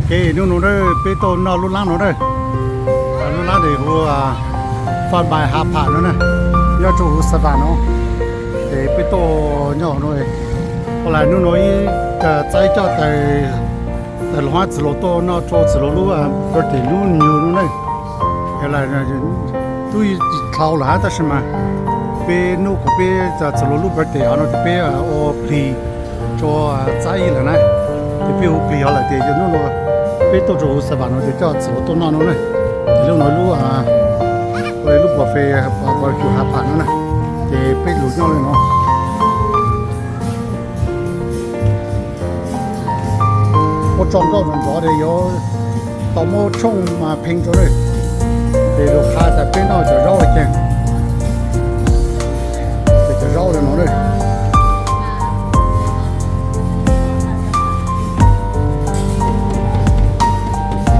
Ces hnub no na peb tuaj noj lub lab no na, lub lab ntawm huv Faj Npais Hav Pham no na, nyob rau huv Xav Vas no. Ces peb tuaj nyob no, ua li hnub no ib txaib coj tais laus hab txiv laus tuaj noj rau txiv laus lub birthday hnub nyuag no na. Twb dhau lawm hab tab sis mas peb hnub kuv peb txiv laus lub birthday hov no ces peb ua plig rau txaib lawm na, ces peb ua plig hov lawm ces yog hnub no peb tuaj rau huv Xav Vas no ces coj txiv laus tuaj noj no na. Ces lub no lub, lub buffet barbecue Hav Pham no na, ces peb lug nyob li no. Ua tsaug nkauj ntxov ntxov ces yuav tau muab tshooj mas phee rau na, ces lug qha tas peb noj cov zaub ua ke, ces cov zaub li no na.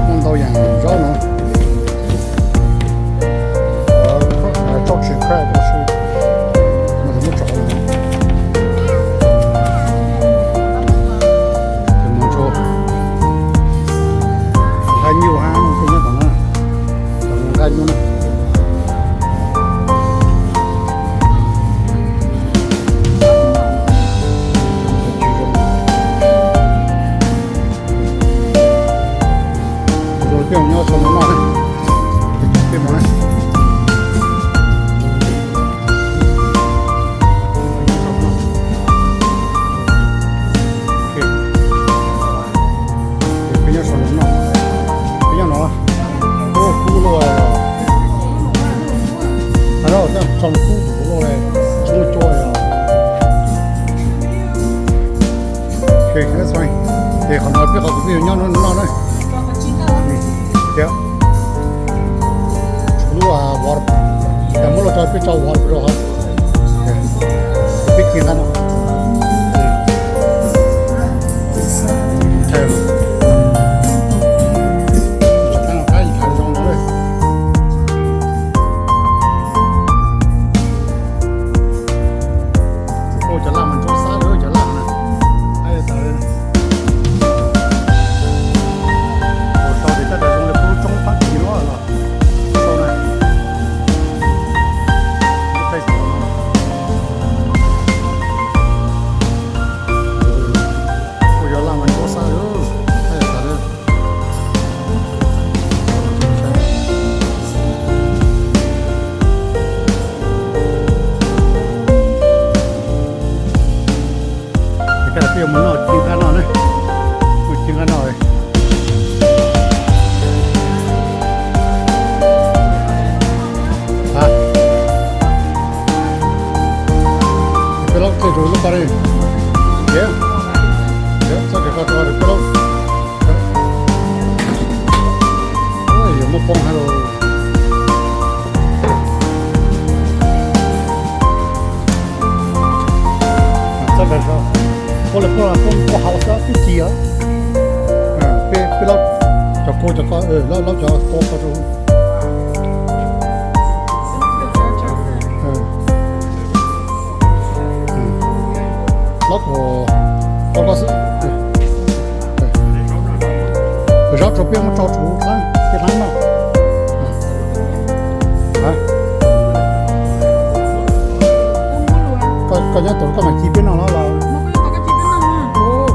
Muaj ntau yam zaub no. Cov tsis crab los sis, no muab tso, ces mus rau nqaij nyuj hab, nyob tom no, cov nqaij nyuj na. Peb nyob sau no noj, peb mus na. Peb nyob sau no noj, peb nyob no, ub kub luaj, hab, txog kub luaj, tsis muaj cua. Ces qhov no peb qhov kuv peb yuav nyob no noj na. Lub, muab los tso peb tso water rau hov, peb ci nqaij no. Ua cov laj mas ntsuab xab li cov laj na. Ua sau ces tab tom zoo li pub roob Fab Kis no los. Sau na. Ua cov laj mas ntsuab xab li. Peb yuav mus noj ci nqaij no na, mus ci nqaij no. Peb laub tej tus lub ko li, txhob kis ko rau peb laub. Yuav muab poob hab lauj. Txhob kis ko, poob lawm poob, poob hauv xwb twb ci os. Peb, peb laub cov kua cov ko, laub cov kua ko rau. Laub ko, ko ko xwb. Zaub rau peb muab tso rau hlab, peb hlab noj. Koj nyob tod koj mam ci peb noj los?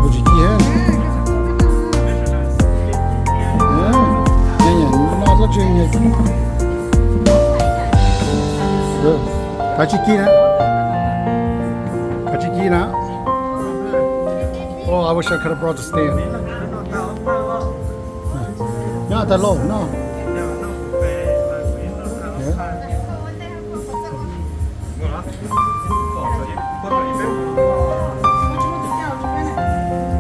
Kuv tsis ci. Noj dab tsi, kav tsij ci na, kav tsij ci na. Oh, I wish I could have brought the stand. Nyob tas lauj no.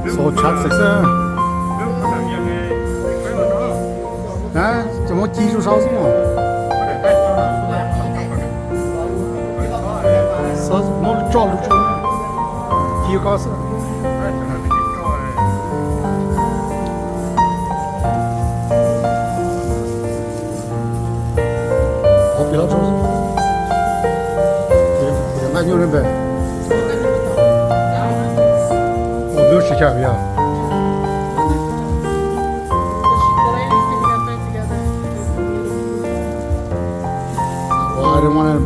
Xav tshav xwb. Ces muab ci rau saud xwb mas. Muab tso lug rau, ci ko xwb. Qhov pem los tso, nqaij nyuj li npe, ua peb lub sib xyaw yog.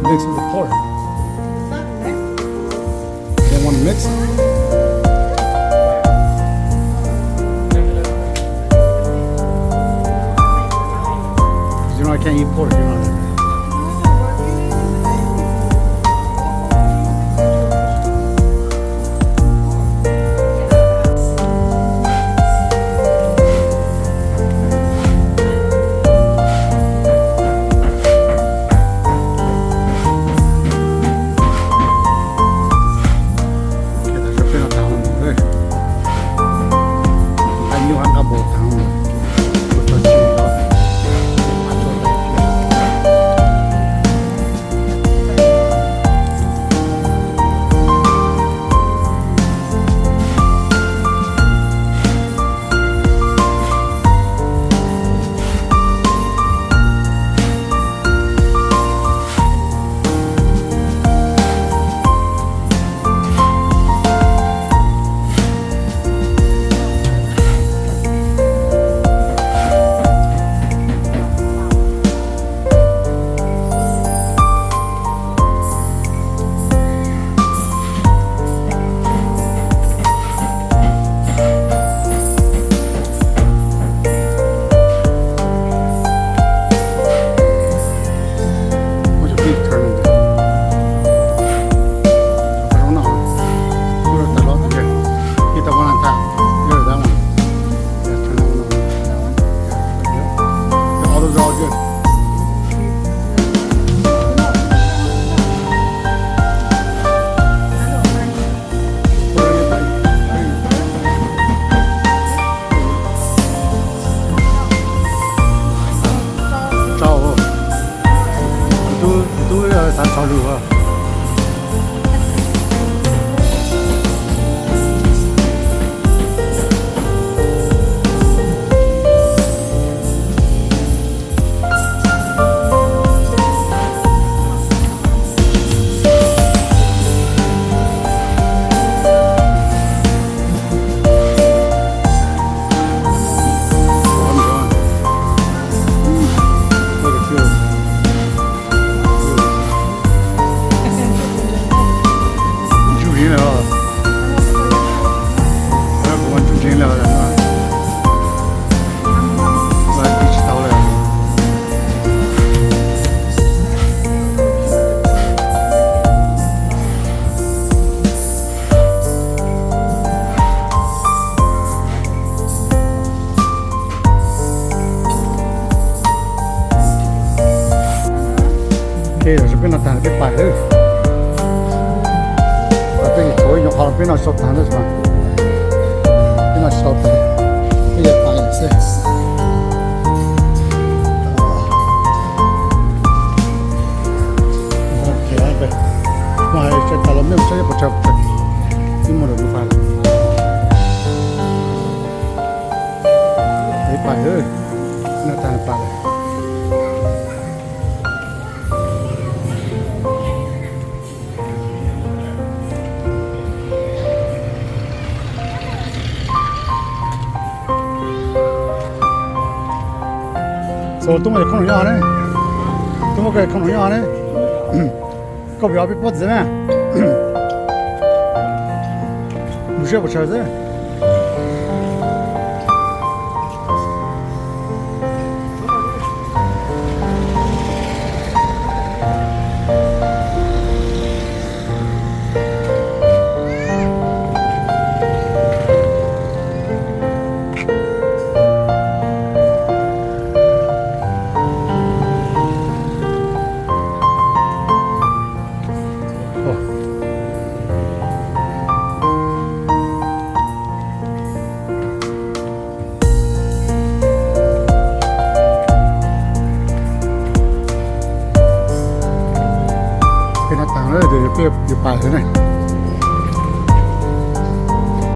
Mix with the pork. They want to mix it. You know I can't eat pork, you know that. Tub, tub xav tso lus. Ntsuj heev li os. Kuv ntsuj heev li os. Tsis tau li. Ces tam sim peb no tag peb pais lawm. Peb tshuav ib nyuag qhov peb noj tsis tau tag na. Peb noj tsis tau tag, peb yuav pais xwb. Mas hais tas los mej mus saib puas tsawg, ib muaj lawm pais. Peb pais, noj tag pais lawm. Txus tub muaj khoom noj ne, tub muaj khoom noj ne. Koj pem peb pob txiv na, mus saib puas tsawg xwb. Peb noj tag lawm, peb yuav pais xwb ne.